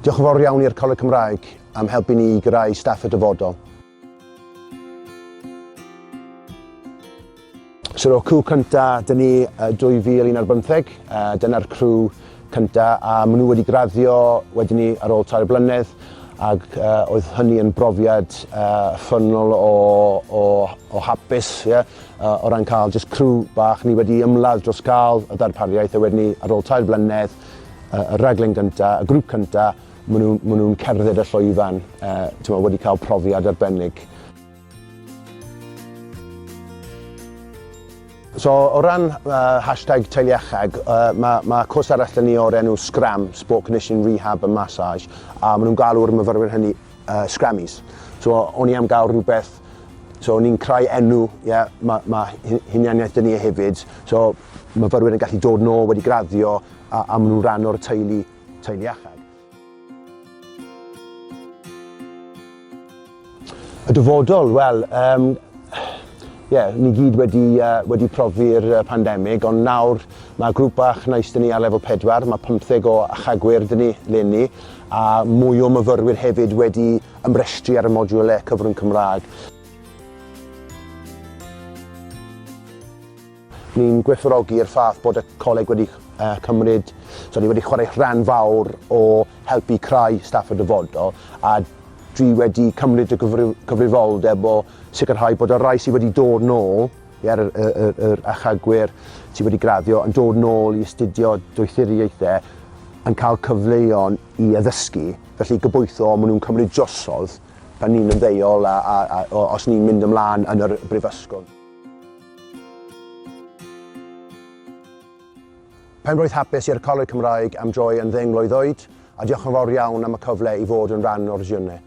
Diolch yn fawr iawn i'r Coleg Cymraeg am helpu ni i greu staff y dyfodol. So y cw cynta, dyn ni 2015, dyna'r crew cynta, a maen nhw wedi graddio wedyn ni ar ôl 3 blynedd, ac oedd hynny yn brofiad ffynol o, o, o hapus, yeah, o ran cael just crew bach. Ni wedi ymladd dros gael y ddarpariaeth, a wedyn ni ar ôl 3 blynedd, y rhaglen gynta, y grŵp cynta, maen nhw'n ma nhw cerdded y llwyfan, uh, wedi cael profiad arbennig. So, o ran uh, hashtag teuluachag, uh, mae ma cwrs arall dyn ni o'r enw Scram, Sport Conditioning Rehab and Massage, a maen nhw'n galw'r myfyrwyr hynny uh, Scrammies. So, o'n i am gael rhywbeth, so o'n i'n creu enw, yeah, mae ma hunianiaeth dyn ni hefyd, so myfyrwyr yn gallu dod nôl wedi graddio, a, a maen nhw'n rhan o'r teulu, teulu achag. Y dyfodol, wel, um, yeah, ni gyd wedi, uh, wedi profi'r uh, pandemig, ond nawr mae grŵp bach neis dyn ni ar lefel 4, mae 15 o achagwyr dyn ni leni, a mwy o myfyrwyr hefyd wedi ymrestru ar y modiwlau cyfrwng Cymraeg. Ni'n gwerthfawrogi'r ffaith bod y coleg wedi cymryd, sorry, wedi chwarae rhan fawr o helpu creu staff y dyfodol, a dwi wedi cymryd y cyfrifoldeb o sicrhau bod y rhai sydd wedi dod nôl, yr, yr, yr, yr achagwyr sydd wedi graddio, yn dod nôl i astudio doethuriaethau, yn cael cyfleon i addysgu. Felly gobeithio maen nhw'n cymryd drosodd pan ni'n ymddeol a, a, a, a os ni'n mynd ymlaen yn yr brifysgol. Penblwydd hapus i'r Coleg Cymraeg am droi yn ddeng mlwydd oed, a diolch yn fawr iawn am y cyfle i fod yn rhan o'r journey.